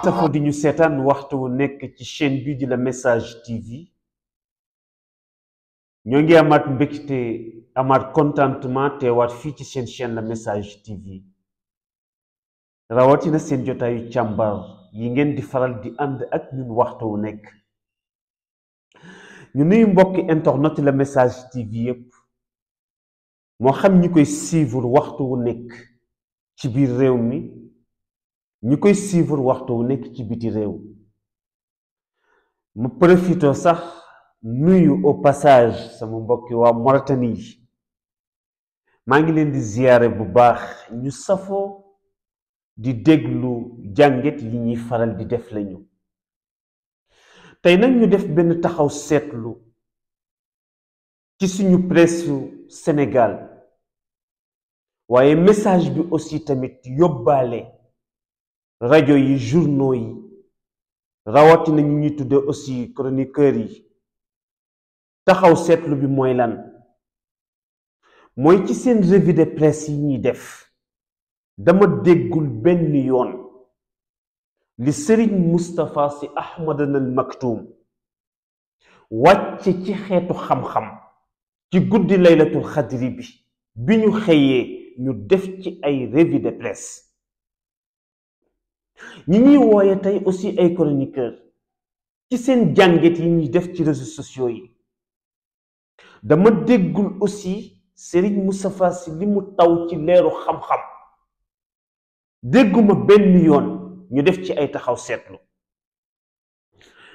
safo di ñu seetaan waxtu wu nekk ci chaîne bi di la Message TV ñoo ngi amaat mbégte amaat contentement teewaat fii ci seen chaîne la Message TV rawatina seen jotaayu càmbar yi ngeen di faral di ànd ak ñun waxtu wu nekk ñu nuyu mbokki internet la Message TV yépp moo xam ñi koy suivre waxtu wu nekk ci biir réew mi ñu koy suivre waxtu wu nekk ci biti réew mu profito sax nuyu au passage sama mbokki waa Mauritanie maa ngi leen di ziyaare bu baax ñu safoo di déglu jànget yi ñuy faral di def lañu tey nag ñu def benn taxaw seetlu ci suñu presse Sénégal waaye message bi aussi tamit yóbbaale rajo yi journaux yi rawatina ñu ñuy tudde aussi chroniqueurs yi taxaw seetlu bi mooy lan mooy ci seen revue de presse yi ñuy def dama déggul benn yoon li Serigne Moustapha Sy Ahmadana al Maktoum wàcce ci xeetu xam-xam ci guddi laylatul xadri bi ñu xëyee ñu def ci ay revue de presse ñi ñuy wooye tey aussi ay chroniqueur ci seen jànget yi ñuy def ci réseaux sociaux yi dama déggul aussi Serigne Moustapha Sy li mu taw ci leeru xam-xam dégguma benn yoon ñu def ci ay taxaw seetlu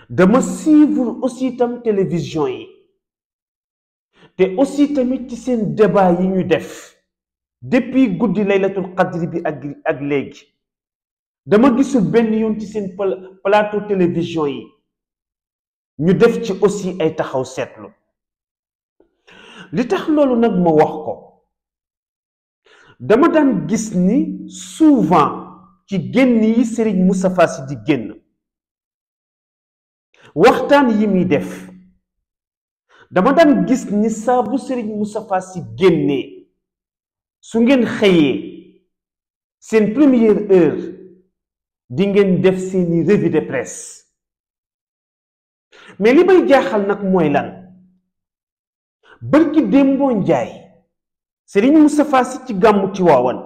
dama suivre aussi tam télévision yi te aussi tamit ci seen débat yi ñu def depuis guddi laylatul qadri bi ak léegi dama gisul benn yoon ci seen plateau télévision yi ñu def ci aussi ay taxaw seetlu li tax loolu nag ma wax ko dama daan gis ni souvent ci génn yi Serigne Moustapha Sy di génn waxtaan yi muy def dama daan gis ni saa bu Serigne Moustapha Sy génnee su ngeen xëyee seen première heure di ngeen def seeni revue de presse mais li may jaaxal nag mooy lan barki démboo njaay Serigne Moustapha Sy ci gàmmu Tiwaawan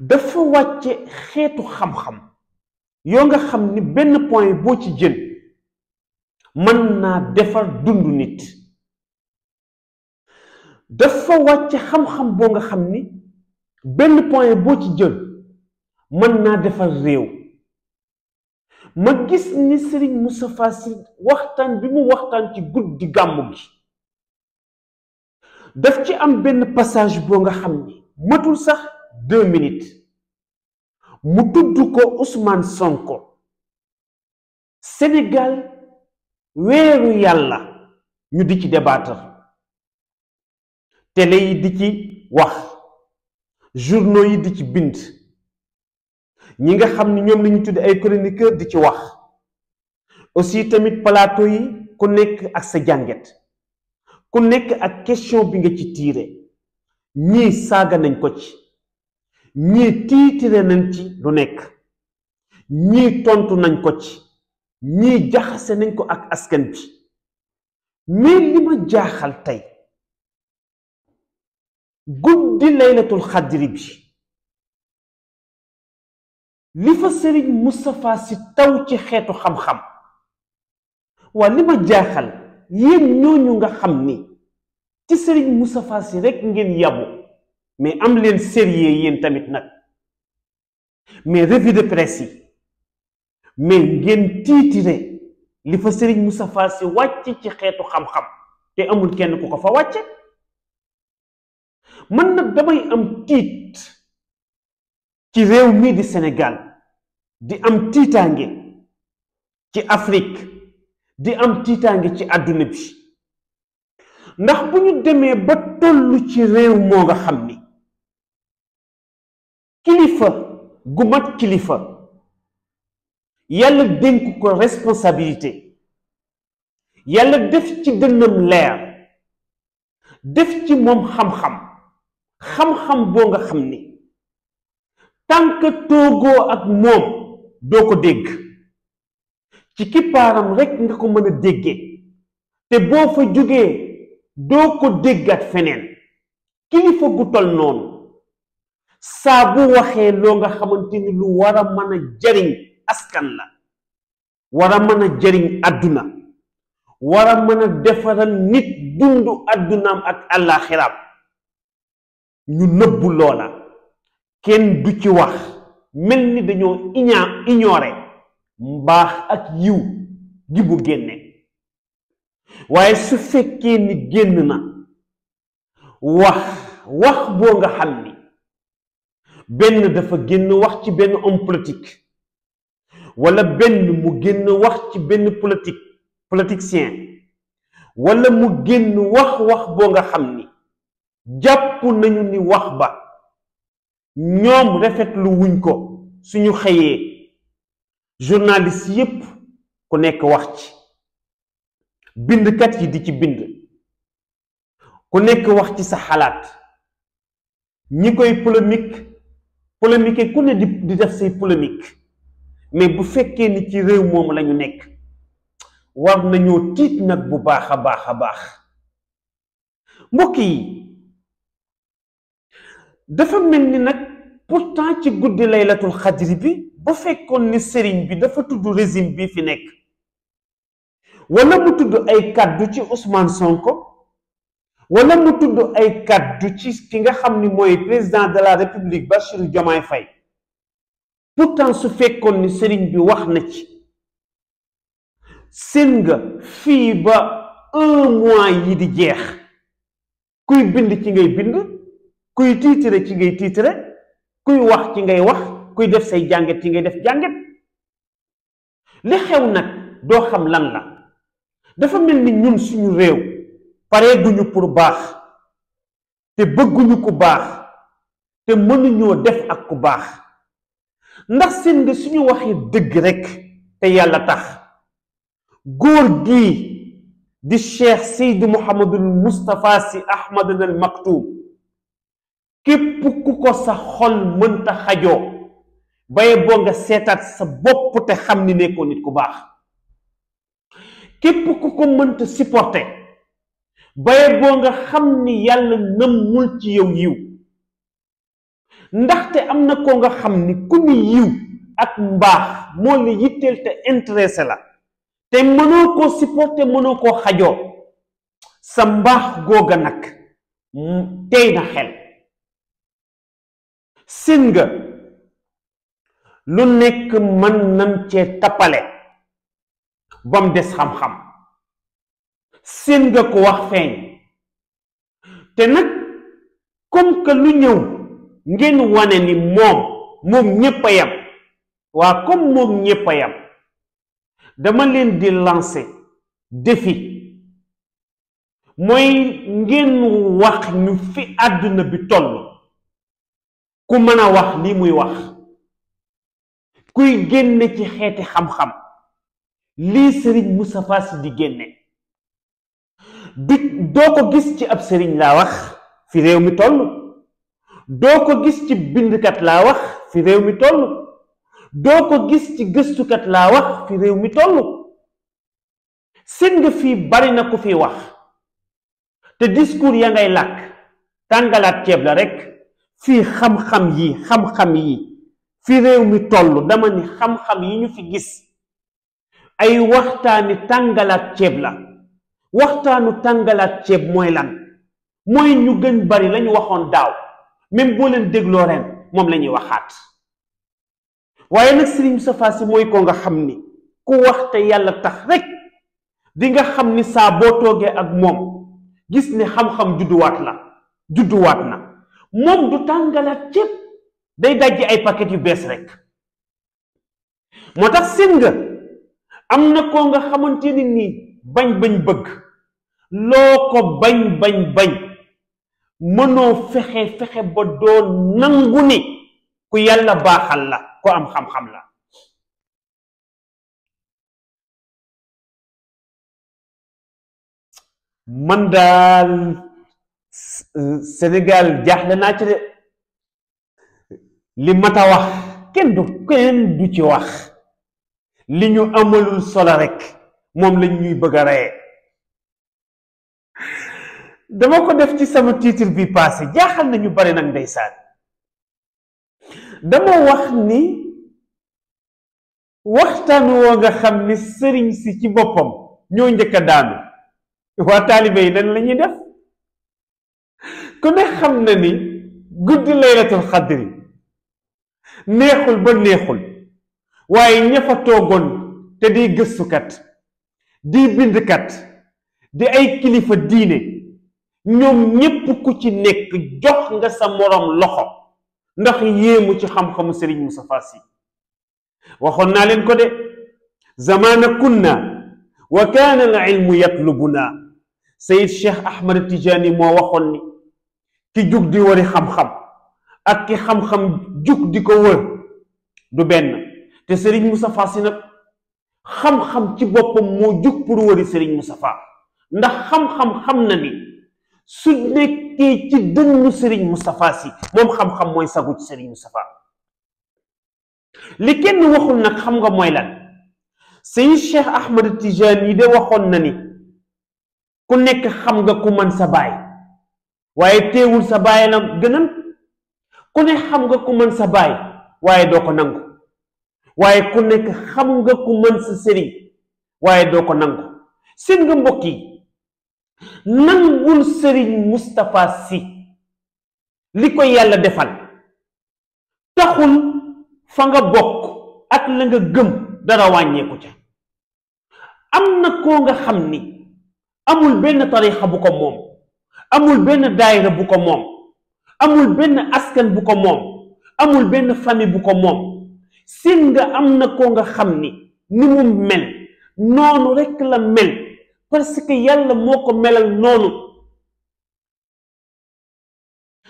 dafa wàcce xeetu xam-xam yoo nga xam ni benn point boo ci jël mën naa defar dundu nit dafa wàcce xam-xam boo nga xam ni benn point boo ci jël mën naa defar réew ma gis ni Serigne Moustapha Sy waxtaan bi mu waxtaan ci guddi gàmmu gi daf ci am benn passage boo nga xam ni matul sax 2 minutes mu tudd ko Ousmane Sonko Sénégal weeru yàlla ñu di ci débattre télé yi di ci wax journaux yi di ci bind ñi nga xam ni ñoom lañu tudd ay chroniqueur di ci wax aussi tamit plateau yi ku nekk ak sa jànget ku nekk ak question bi nga ci tiire ñii saaga nañ ko ci ñii tiitire nañ ci lu nekk ñii tontu nañ ko ci ñii jaxase nañ ko ak askan bi mais li ma jaaxal tey guddi laylatul xadri bi li fa Serigne Moustapha Sy taw ci xeetu xam-xam waa li ma jaaxal yéen ñooñu nga xam ni ci Serigne Moustapha Sy rek ngeen yabu mais am leen sérieux yéen tamit nag mais revue de presse yi mais ngeen tiitire li fa Serigne Moustapha Sy wàcce ci xeetu xam-xam te amul kenn ku ko fa wàcce man nag damay am tiit ci réew mii di Sénégal di am tiitaange ci Afrique di am tiitaange ci àdduna bi ndax bu ñu demee ba tollu ci réew moo nga xam ni kilifa gu mat kilifa yàlla dénk ko responsabilité yàlla def ci dënnam leer def ci moom xam-xam boo nga xam ni tant que toogoo ak moom doo ko dégg, ci kippaaram rek nga ko mën a déggee, te boo fa jógee doo ko déggat feneen. kilifa gu tol noonu saa bu waxee loo nga xamante ni lu war a mën a jariñ askan la, war a mën a jariñ àdduna, war a mën a defaral nit dundu àddunaam ak àllaaxiraam, ñu nëbbu loola, kenn du ci wax, mel ni dañoo ignoré mbaax ak yiw gi bu génne. waaye su fekkee ni génn na wax boo nga xam ni benn dafa génn wax ci benn homme politique, wala benn mu génn wax ci benn politicien, wala mu génn wax boo nga xam ni jàpp nañu ni wax ba ñoom rafetlu wuñ ko, suñu xëyee journaliste yépp ku nekk wax ci, bindkat yi di ci bind, ku nekk wax ci sa xalaat, ñi koy polémique ku ne di def say polémique. mais bu fekkee ni ci réew moom lañu nekk, war nañoo tiit nag bu baax a baax. mbokk yi, dafa mel ni nag pourtant ci guddi laylatul xadri bi, bu fekkoon ni sëriñ bi dafa tudd régime bi fi nekk, wala mu tudd ay kàddu ci Ousmane Sonko, wala mu tudd ay kàddu ci ki nga xam ni mooy président de la république Bassirou Diomaye Faye, pourtant su fekkoon ni sëriñ bi wax na ci, seen nga fii ba 1 mois yi di jeex, kuy bind ci ngay bind, kuy tiitire ci ngay tiitire, kuy wax ci ngay wax, kuy def say jànget ci ngay def jànget. li xew nag doo xam lan la. dafa mel ni ñun suñu réew pareeguñu pour baax, te bëgguñu ku baax, te mënuñoo def ak ku baax. ndax seen nga suñu waxee dëgg rek te yàlla tax, góor gii di Cheikh Seydi Mouhamadul Moustapha Sy Ahmad al Maktoum, képp ku ko sa xol mënta xajoo, baye boo nga seetaat sa bopp te xam ni nekkoo nit ku baax. képp ku ko mënta supporter, baye boo nga xam ni yàlla nëmmul ci yow yiw. ndaxte am na ko nga xam ni ku ni yiw ak mbaax moo la yitteel te intéressé la, te mënoo koo supporter, mënoo koo xajoo, sa mbaax googa nag tey na xel. seen nga lu nekk mën nañ cee tappale bam des xam-xam. seen nga ko wax feeñ, te nag comme que lu ñëw ngeen wane ni moom ñépp a yam. waa comme moom ñépp a yam, dama leen di lancer défi, mooy ngeen wax ñu fi àdduna bi toll, ku mën a wax lii muy wax, kuy génne ci xeeti xam-xam lii sëriñ Moustapha Sy di génne. doo ko gis ci ab sëriñ laa wax fi réew mi toll, doo ko gis ci bindkat laa wax fi réew mi toll, doo ko gis ci gëstukat laa wax fi réew mi toll. seen nga fii bari na ku fi wax, te discours ya ngay làkk tàngalaat ceeb la rek. fii xam-xam yi fi réew mi toll, dama ni xam-xam yi ñu fi gis ay waxtaani tàngalaat ceeb la. waxtaanu tàngalaat ceeb mooy lan? mooy ñu gën bari lañu waxoon daaw, même boo leen dégloo ren moom la ñuy waxaat. waaye nag Serigne Moustapha Sy mooy ko nga xam ni ku wax te yàlla tax rek di nga xam ni saa boo toogee ak moom gis ne xam-xam judduwaat na. moom du tàngalaat ceeb, day dajji ay paquet yu bees rek. moo tax seen nga am na koo nga xamante ni nii bañ bëgg, loo ko bañ mënoo fexe ba doo nangu ni ku yàlla baaxal la, ku am xam-xam la. man daal Sénégal jaaxle naa ci de. li mata wax kenn du ci wax li ñu amalul solo rek moom lañ ñuy bëgg a reye. dama ko def ci sama titre bi passé jaaxal nañu bari nag ndeysaan. dama wax ni waxtaan woo nga xam ni sëriñ si ci boppam ñoo njëkk a daanu waa taalibe yi lan la ñuy def. ku ne xam na ni guddi laylatul xadri neexul ba neexul waaye ña fa toogoon te di gëstukat di bindkat di ay kilifa diine ñoom ñépp ku ci nekk jox nga sa moroom loxo ndax yéemu ci xam-xamu Sëriñ Moustapha Sy. waxoon naa leen ko de zamana kunna wa kaana al ilmu yatlubuna. Sayid Cheikh Ahmad Tijaani moo waxoon ni ki jug di wari xam-xam ak ki xam-xam jug di ko wër du benn. te Sëriñ Moustapha Sy nag xam-xam ci boppam moo jug pour wëri Sëriñ Moustapha ndax xam-xam xam na ni su nekkee ci dënnu Sëriñ Moustapha Sy moom xam-xam mooy sagu ci Sëriñ Moustapha. li kenn waxul nag xam nga mooy lan. Sayid Cheikh Ahmad Tijaani yi de waxoon na ni ku nekk xam nga ku mën sa baay waaye teewul sa baay la gënal. ku ne xam nga ku mën sa baay waaye doo ko nangu waaye ku nekk xam nga ku mën sa sëriñ waaye doo ko nangu. seen nga mbokk yi nangul Sëriñ Moustapha Sy li ko yàlla defal taxul fa nga bokk ak la nga gëm dara wàññeeku ca. am na koo nga xam ni amul benn tarixa bu ko moom, amul benn daayira bu ko moom, amul benn askan bu ko moom, amul benn famille bu ko moom. seen nga am na koo nga xam ni mu mel noonu rekk la mel parce que yàlla moo ko melal noonu.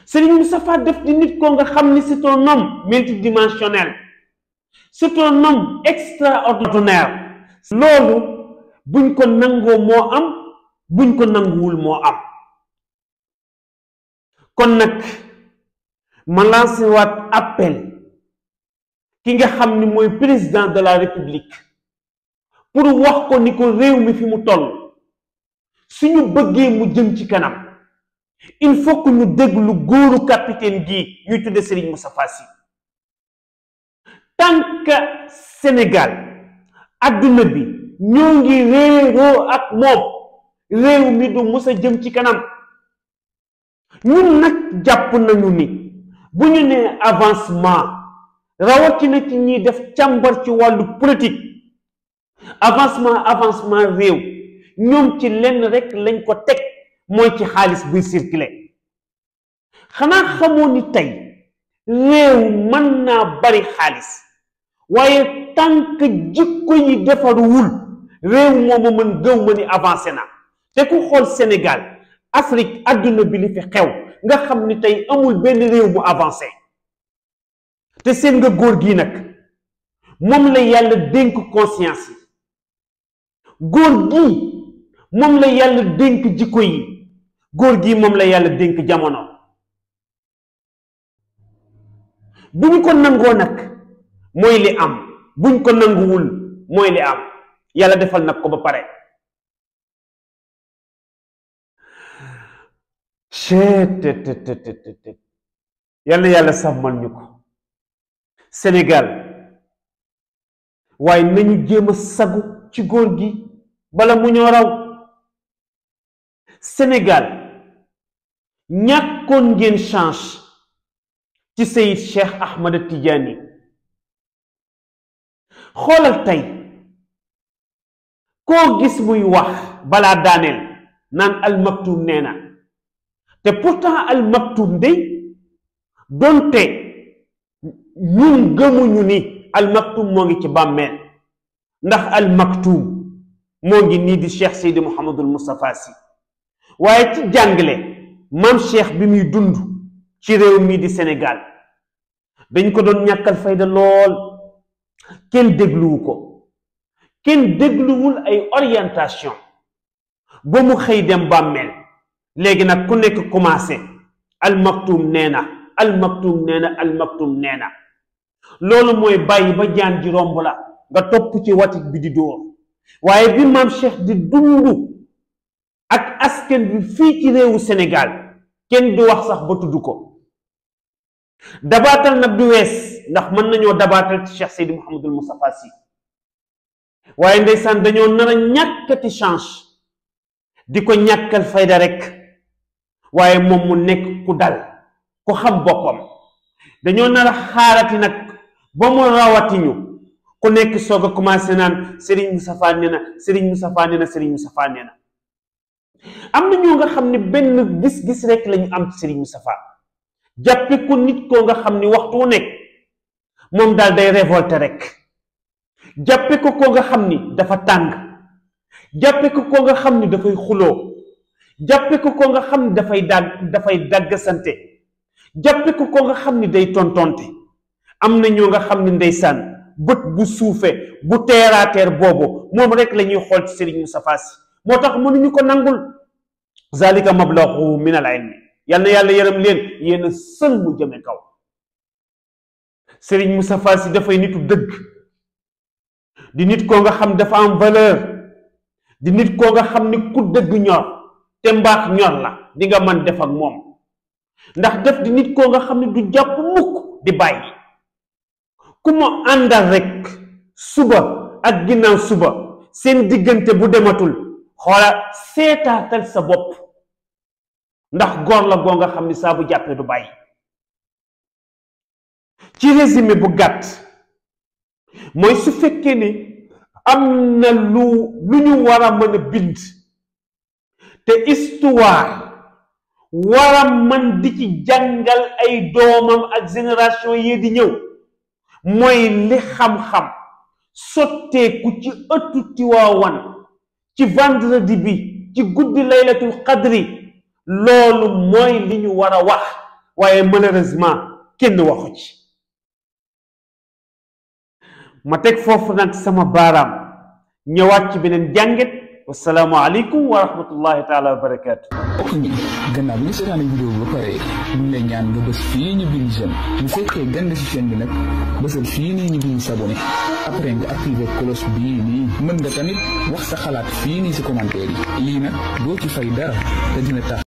Sëriñ Moustapha def di nit koo nga xam ni c'est un homme multidimensionnel, c'est un homme extraordinaire. loolu buñ ko nangoo moo am, buñ ko nanguwul moo am. kon nag ma lancé waat appel ki nga xam ni mooy président de la république pour wax ko ni ko réew mi fi mu toll suñu bëggee mu jëm ci kanam il faut que ñu déglu góoru capitaine gii ñuy tudde Sëriñ Moustapha Sy. tant que Sénégal adduna bi ñoo ngi réeroo ak moom réew mi du mës a jëm ci kanam. ñun nag jàpp nañu ni bu ñu nee avancement rawatina ci ñiy def càmbar ci wàllu politique avancement réew ñoom ci lenn rek lañ ko teg mooy ci xaalis buy circuler. xanaa xamoo ni tey réew mën naa bari xaalis waaye tant que jikko yi defaruwul réew moomu mën gëw ma ni avancé na. te ku xool Sénégal Afrique adduna bi li fi xew nga xam ni tey amul benn réew mu avancé. te seen nga góor gii nag moom la yàlla dénk conscience yi, góor gii moom la yàlla dénk jikko yi, góor gii moom la yàlla dénk jamono. buñ ko nangoo nag mooy li am, buñ ko nanguwul mooy li am. yàlla defal nag ko ba pare. yàlla yàlla sàmmal ñu ko Sénégal waaye nañu jéem a sagu ci góor gi bala mu ñoo raw. Sénégal ñàkkoon ngeen chance ci Seyid Cheikh Ahmad Tidiane. xoolal tey koo gis muy wax balaa daaneel naan Al Maktoum nee na, te pourtant Al Maktoum day donte ñun gëmuñu ni Al Maktoum moo ngi ci bàmmeel, ndax Al Maktoum moo ngi nii di Cheikh Seydi Mouhamadul Moustapha Sy. waaye ci jàngale maam Cheikh bi muy dund ci réew mii di Sénégal dañ ko doon ñàkkal fayda lool. kenn dégluwu ko, kenn dégluwul ay orientation ba mu xëy dem bàmmeel. léegi nag ku nekk commencé Al Maktoum nee na, Al Maktoum nee na Al Maktoum nee na loolu mooy bàyyi ba jaan ji romb la nga topp ci watit bi di dóor waaye bi maam Cheikh di dund ak askan bi fii ci réewu Sénégal kenn du wax sax ba tudd ko dabaatal nag du wees ndax mën nañoo dabaatal ci Cheikh Seydi Mouhamadul Moustapha Sy waaye ndeysaan dañoo nar a ñàkkati change di ko ñàkkal fayda rek waaye moom mu nekk ku dal ku xam boppam dañoo nar a xaarati nag ba mu rawatiñu ku nekk soog a commencé naan Serigne Moustapha nee na Serigne Moustapha nee na Serigne Moustapha nee na am na ñoo nga xam ne benn gis-gis rek lañu am ci Serigne Moustapha jàppe ko nit koo nga xam ni waxtu wu nekk moom daal day révolté rek jàppe ko koo nga xam ni dafa tàng jàppe ko koo nga xam ni dafay xuloo jàppe ko koo nga xam ni dafay dàggasante jàppe ko koo nga xam ni day tontonte am na ñoo nga xam ni ndeysaan bët bu suufe bu teeraateer boobu moom rek la ñuy xool ci Serigne Moustapha Sy moo tax mënuñu ko nangul zalika mablaghu min al ilmi yal na yàlla yërëm leen yéen a sël mu jëme kaw Serigne Moustapha Sy dafay nitu dëgg di nit koo nga xam dafa am valeur di nit koo nga xam ni ku dëgg ñor te mbaax ñor la di nga mën def ak moom ndax def di nit koo nga xam ne du jàpp mukk di bàyyi ku mu àndal rek suba ak ginnaaw suba seen diggante bu dematul xoola seetaatal sa bopp ndax góor la goo nga xam ni saa bu jàppee du bàyyi ci résumé bu gàtt mooy su fekkee ni am na lu ñu war a mën a bind te histoire war a mën di ci jàngal ay doomam ak génération yi di ñëw mooy li xam-xam sotteeku ci ëttu Tiwaawan ci vendredi bi ci guddi laylatul qadri loolu mooy li ñu war a wax waaye malheureusement kenn waxu ci ma teg foofu nag sama baaraam ñëwaat ci beneen jànget wassalaamu aleykum wa rahmatullahi taala wa barakaatu. ok gannaaw bi nga seetaane vidéo bi ba pare ñu lay ñaan nga bës fii ñu bind j'aime bu fekkee gande ci chaîne bi nag bësal fii nii ñu bind s'abonné après nga activer cloche bii nii mën nga tamit wax sa xalaat fii nii si commentaire yi lii nag doo ci fay dara te dina tax